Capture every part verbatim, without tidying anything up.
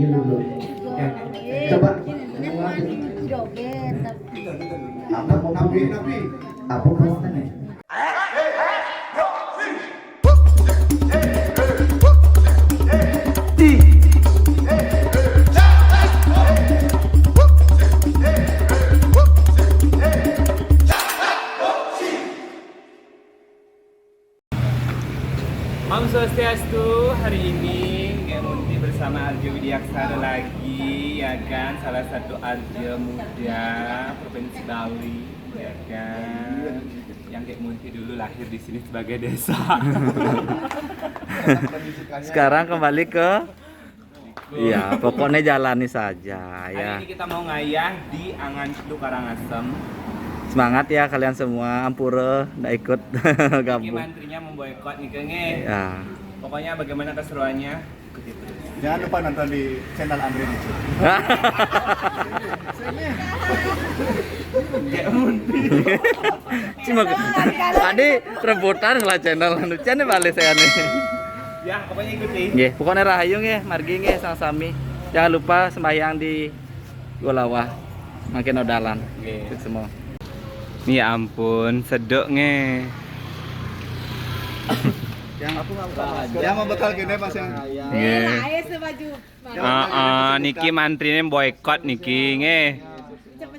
Gini dulu. Ya. Coba. Joget, tapi apa mau Nabi, Nabi. Apa mau nih? Om Swastiastu, hari ini Ngek Munti bersama Arjo Widiaksara lagi, ya kan, salah satu Arjo muda Provinsi Bali, ya kan, yang Ngek Munti dulu lahir di sini sebagai desa. Sekarang kembali ke Iya, pokoknya jalani saja. Hari ini kita mau ngayah di Angan Telu Karangasem. Semangat ya kalian semua, ampura ndak ikut gabung. Mantrinya memboikot nih, Kang, eh. Ya. Pokoknya bagaimana keseruannya? Ikuti terus. Jangan lupa nonton di channel Andre Nico. Cuma tadi rebutan lah channel anu, cene balik saya nih. Ya, pokoknya ikuti. Nggih, pokoknya rahayu nggih, margi nggih, sang sami. Jangan lupa sembahyang di Golawah. Makin odalan. Nggih. Semua. Nih ya ampun, sedok nge. Yang aku nggak buka masker. Yang mau bekal gini pas yang. Nggih. Ayo sebaju. Heeh, niki mantrine boikot niki nge.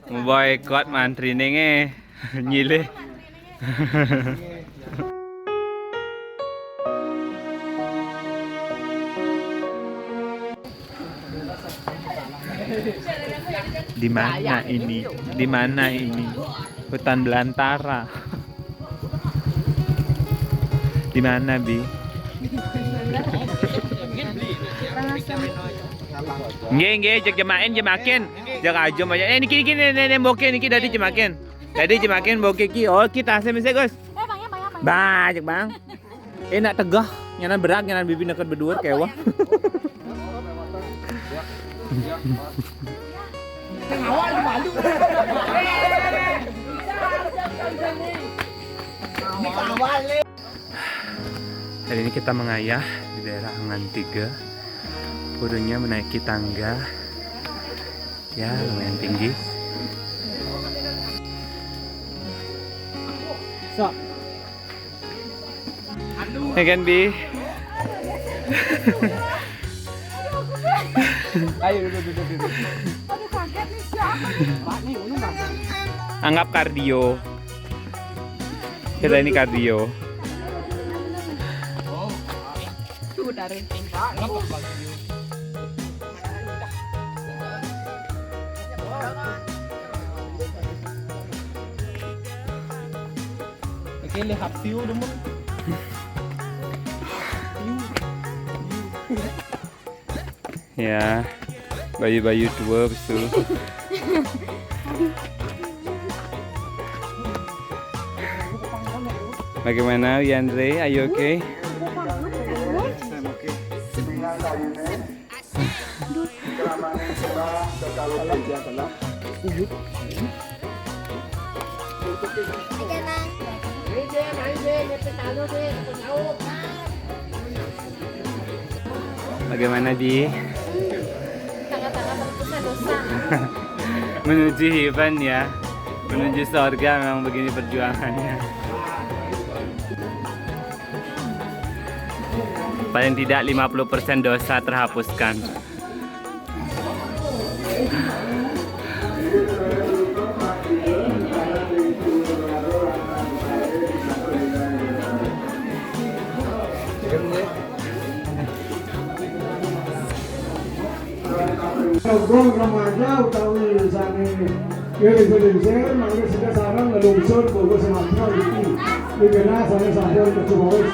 Boikot mantrine nge. Nyilih. Di mana ini? Di mana ini? Hutan belantara. Di mana, Bi? Nggih, nggih, jek jemakin, jemakin. Jek aja banyak. Eh, niki, niki, nih, nih, nih, bokeh niki tadi jemakin. Tadi jemakin bokeh ki. Oh, kita saya mesti, Gus. Bang, jek, Bang. Enak tegah, nyanan berat, nyanan bibi neket beduer kewah. Hari ini kita mengayah di daerah Angan Tiga. Turunnya menaiki tangga. Ya, lumayan tinggi. Ya kan, Bi? Ayo, duduk, duduk, duduk. Aduh, kaget nih, siapa nih? Pak, nih, ini, Bang. Anggap kardio. Kita ini kardio. Tuh, dari. Oke, lihat view dulu. Ya, bayu-bayu tua besul. Bagaimana, Yandre? Are you okay? Bagaimana, Di? Tengah-tengah berpusat dosa. Menuju heaven ya, menuju surga memang begini perjuangannya. Paling tidak lima puluh persen dosa terhapuskan. Gong remaja utawi sane ngiring-ngiring, mangke sida sareng ngelungsur Bogo Sumatra iki. Dikenal sane sampun kecumawis.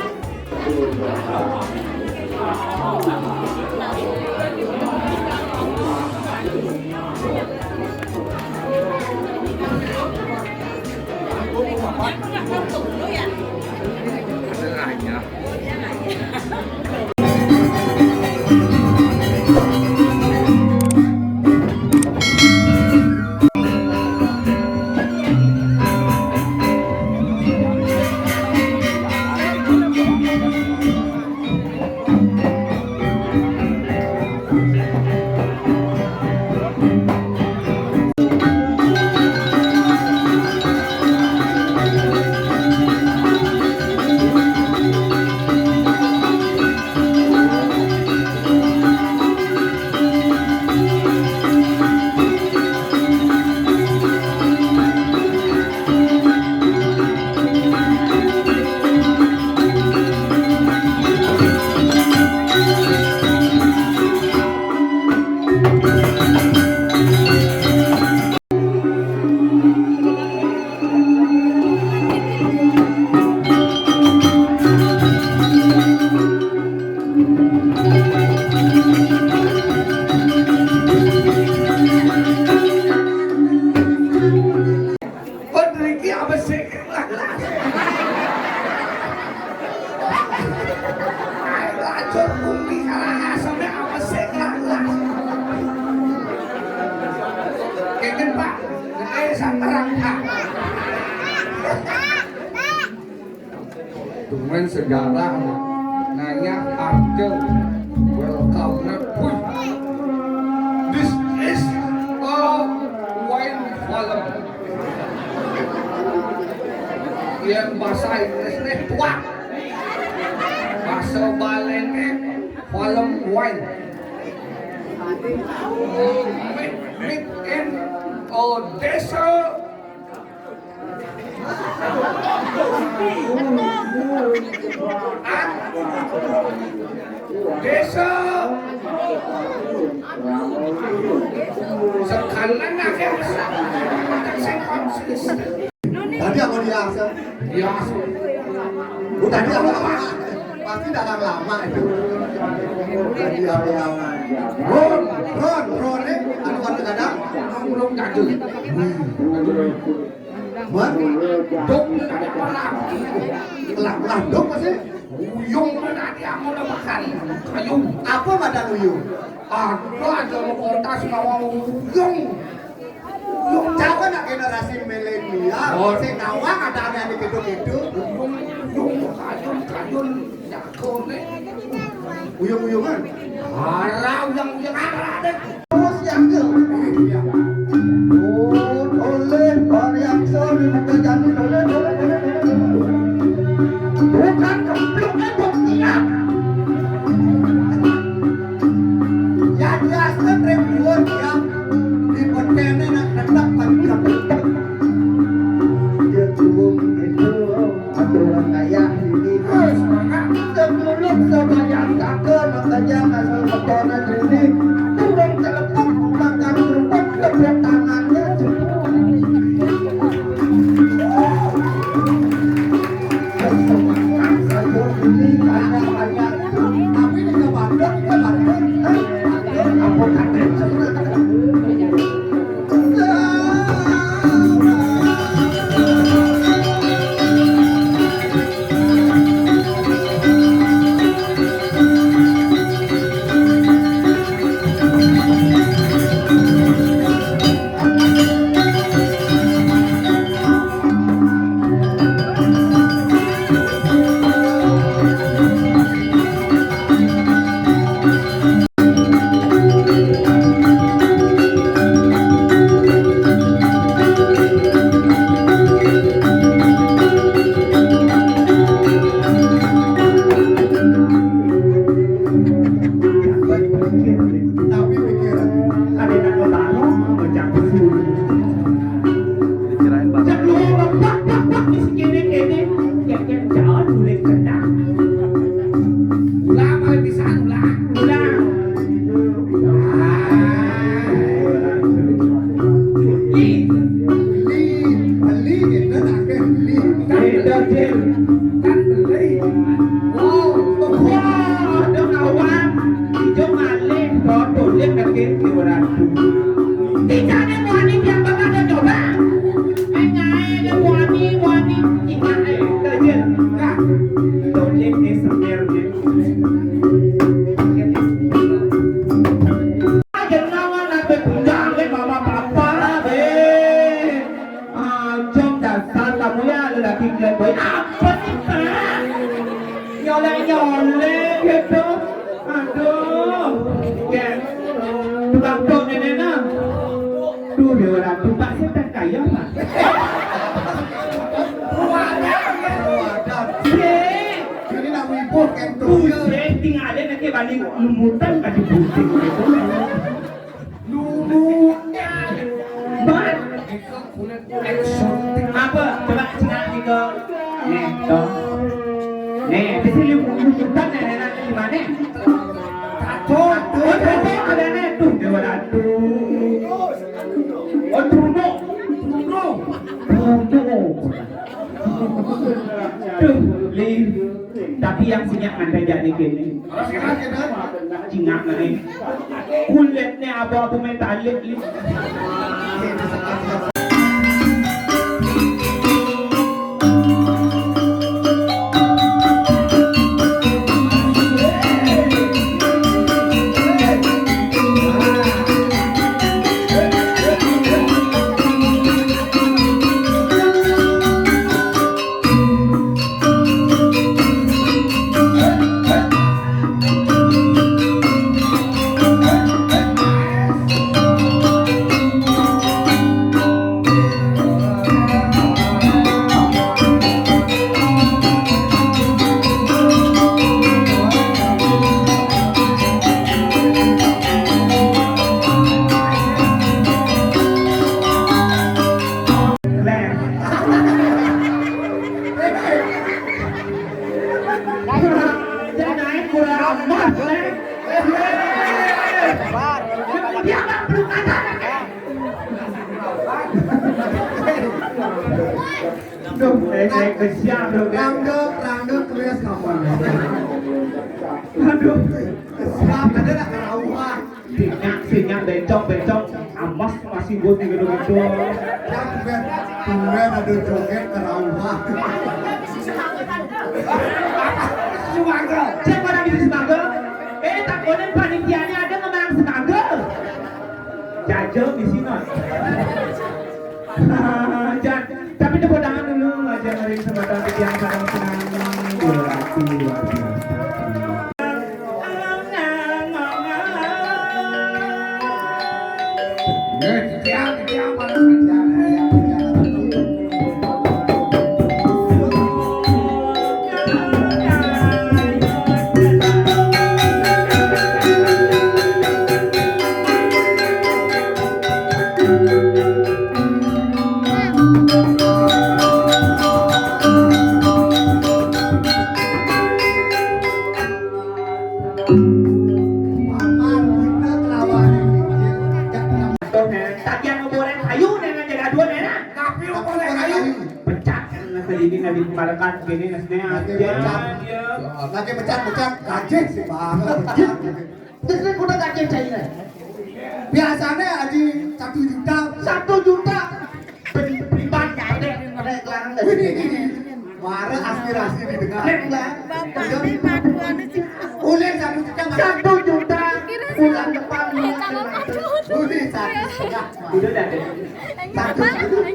Main sejarah nanya harga welcome. Wih, this is a wine column. Yang bahasa Inggrisnya tuak, bahasa Balinnya column wine. Made, made in Odessa. Desa. Sekarang akhir saya konsisten. Tadi aku biasa. Biasa. Oh, tadi aku lama. Pasti dalam lama itu. Tadi aku lama. Ron, Ron, Ron, eh, anu kadang-kadang belum gaduh. Wan, dok, lah, lah, dok, sih. Uyung mana dia mau makan? Ayo. Apa madan uyung? Ada, ada mau kota sing nawang uyung. Uyung. Coba nak generasi milenial, oh, sing nawang ada ane gitu-gitu. Uyung, uyung, kayun, kayun, jago nih. Uyung-uyungan. Arah uyang-uyang arah deh. Terus yang ke. Oh, oleh Bariaksa di Bukajani, oleh, oleh, oleh, oleh, oleh. Bukan keplok, eh, buktinya. Ya, dia kan ribuan, ya. Di petene nak tetap kan keplok. Dia turun itu. Aturan kaya ini. Sebelum sebanyak kata, makanya ngasih motoran ini. Turun telepon, makan kerupuk, tepuk tangannya. Semangat saya ini karena banyak. Tapi ini ke Bandung, ke Bandung, eh, Bandung, apa katanya? Tapi pikiran ada nak baru mencampur. Dikirain baru. Cak lu bak bak bak di sini kene, kene jangan boleh kena. Ulang, kalau bisa ulang. Ulang. Li. Li. Beli, kita tak ada beli. Kan beli. Kan beli. Wow. Wah, ada kawan. Ijo malih, to tulik daging dua ratus. Tidak ada wani yang bakal ada coba. Enggak ada wani, wani. Ingat, eh, tajil. Nah, tulik ni semir ni. Jenengan ape bundang ke mama papa be. Ajom dasar kamu ya lelaki gila boy. Apa sih, Pak? Nyolek-nyolek gitu. Aduh. Ya. Tukang tok nenek nah. Tuh dia orang tuh Pak setan kaya, Pak. Sik. Ini nak ibu kan tuh. Pusing tinggalin nanti balik lumutan kasih pusing gitu. Lumutnya. Bar. Eksotik. Apa? Coba cengak nih ke. Nih, tuh. Nih, di sini lumutan nenek nanti di mana? Tuh, tuh, oh, tuh, tuh, ada nih. Tuh, dia ada tuh. Oh, Bruno. Bruno. Bruno. Duh, Li. Tapi yang sinyak ngantai jadi kene. Cingak nih. Kulitnya abu-abu metalik, Li. Dia nggak perlu kata. Duh, eh, eh, kesian, bro. Rangga, rangga, keris kapan? Aduh. Siap, ada nak kerauhan. Sinyak, sinyak, bencong, bencong. Amas masih buat di gedung itu. Ya, bukan, bukan ada joget kerauhan. Semangga. Siapa lagi di Semangga? Eh, takonin panitianya ada ngemang Semangga. Jajal di sini. Jan, tapi tepuk tangan dulu aja, mari kesempatan tiang sareng senang. Berarti luar biasa. Eh, tiang, tiang, panas, tiang, tiang, tiang. Tadi yang mau goreng kayu, nena jaga dua, nena. Tapi mau goreng kayu. Pecat, nasi ini, nasi kemarin kan, gini, nasinya. Lagi aja. Pecat, pecat. Lagi pecat, pecat. Gaji sih, Bang. Pecat. Terus kuda gaji China. Biasanya, Haji, satu juta. Satu juta. Beli, beli ban, ya, deh. Naik larang, deh. Marah aspirasi didengar. Naik, Bang. Udah. Udah, satu juta, Bang. Satu juta. Bulan depan, Bang. Udah, satu juta. Udah, dah, deh. Satu juta.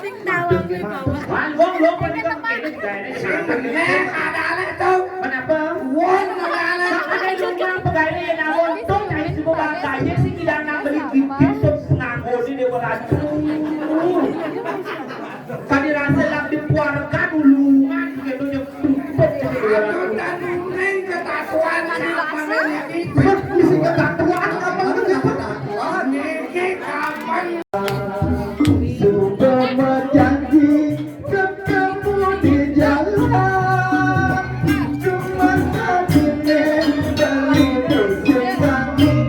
Sing tawang wé bawah. Wan, wong lho, kok iki kene digaene santai. Nek ada alek to. Kenapa? Wong ada alek. Ada numpang pegawai yang nawon to, cari si bapak gaji sih tidak nang beli bibit to penganggone dia beracun. Kadi rasa lagi keluarga duluan gitu, nyebut gitu. Aduh, dan neng ketakuan siapa nih? Isi ketakuan apa lu? Niki kapan? Sudah berjanji ketemu di jalan. Cuma tadi dari pusing kami.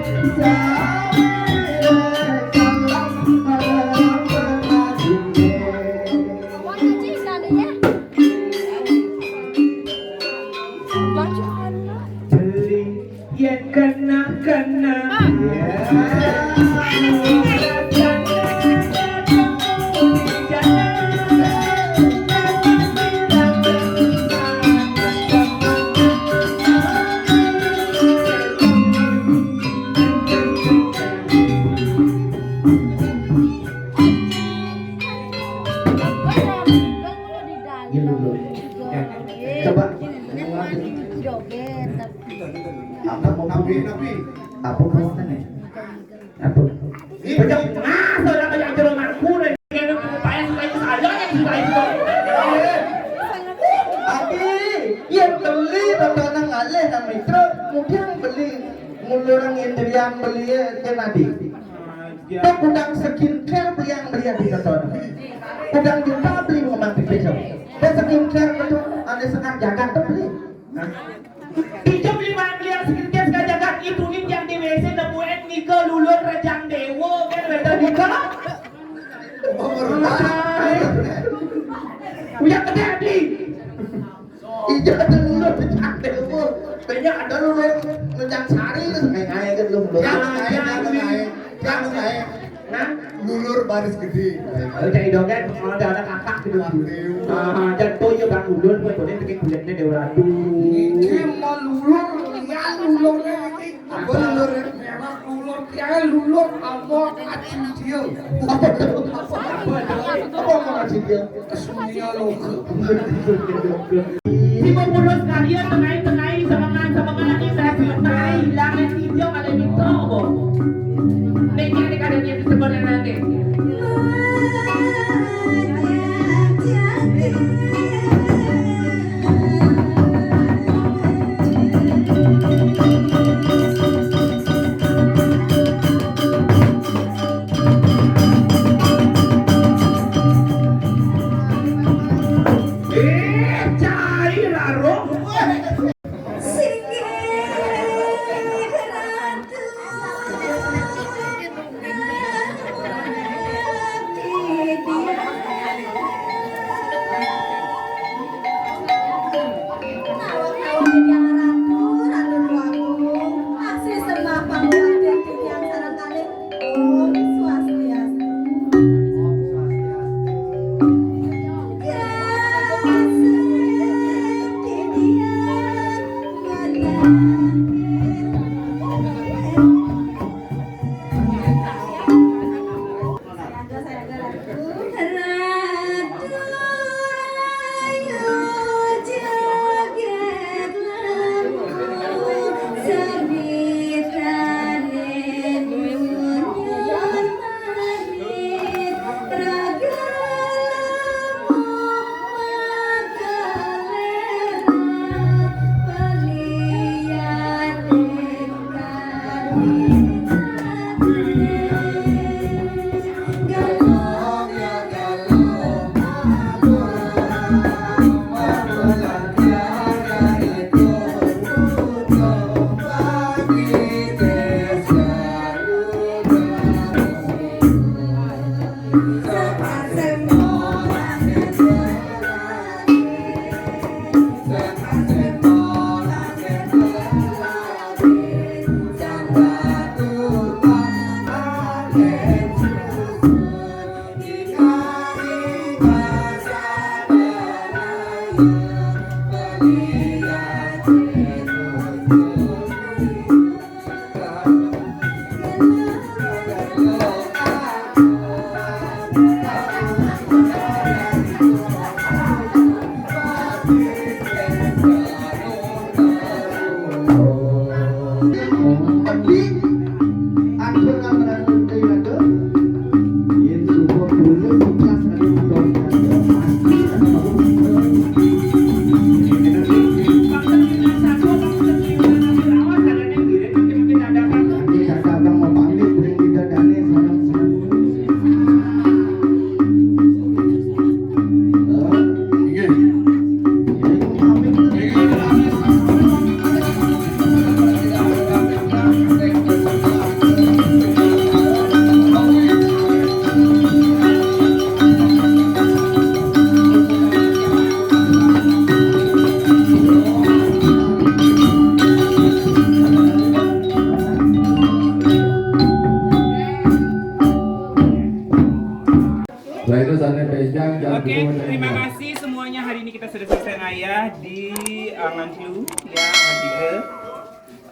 Beli yang kena-kena. Gini dulu. Ya. Coba. Apa mau, apa mau nih? Apa? Pecah. Ah, saudara, pecah jeruk mangkuk, yang payah suka itu saja, yang suka itu. Tapi, yang beli, tontonan ngalih nang Mitra, kemudian beli ngulur Indrian, beli, eh, Kenadi. Tok gudang skincare beli yang beli di tonton. Gudang juta beli rumah di besok. Tok skincare itu ada sekar jagat tuh beli. Nah. Pinjam lima miliar sekitar sekali jagat, ibu yang di W C nemuin Nika Lulur Rejang Dewa, kan, betul, Nika? Udah gede, Adi. Iya, ada Lulur Rejang Dewa. Banyak ada Lulur Rejang Sari, terus kayak, kayak kan lu, lu. Yang, yang, yang, yang, Nah, Lulur baris gede. Oh, cai dogen, kalau ada, ada kakak gitu. Waduh. Ah, dan toyo Bang Lulur, buat toyo bikin kulitnya Dewa Ratu. Iki mau Lulur, ya Lulur iki. Apa Lulur? Memang Lulur, ya Lulur, apa kacil dia? Apa? Apa mau kacil dia? Kesunia loh. Tiba puluh sekalian, tengai-tengai, semengan-semengan, lagi saya piut naik, hilang, yang hijau, ada mikro, kok. Nek, nek, nek, ada niat di sebelah nanti. Eh, cai raro. Singgih Ratu. Setelah itu saatnya pejang, jangan Oke, dulu. Terima kasih semuanya. Hari ini kita sudah selesai ngayah di Angan Flu, ya, Angan Tiga.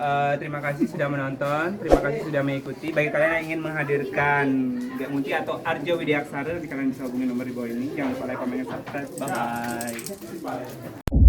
Eh, terima kasih sudah menonton, terima kasih sudah mengikuti. Bagi kalian yang ingin menghadirkan Gak Munti atau Arjo Widiaksara, nanti kalian bisa hubungi nomor di bawah ini. Jangan lupa like, comment, dan subscribe. Bye bye.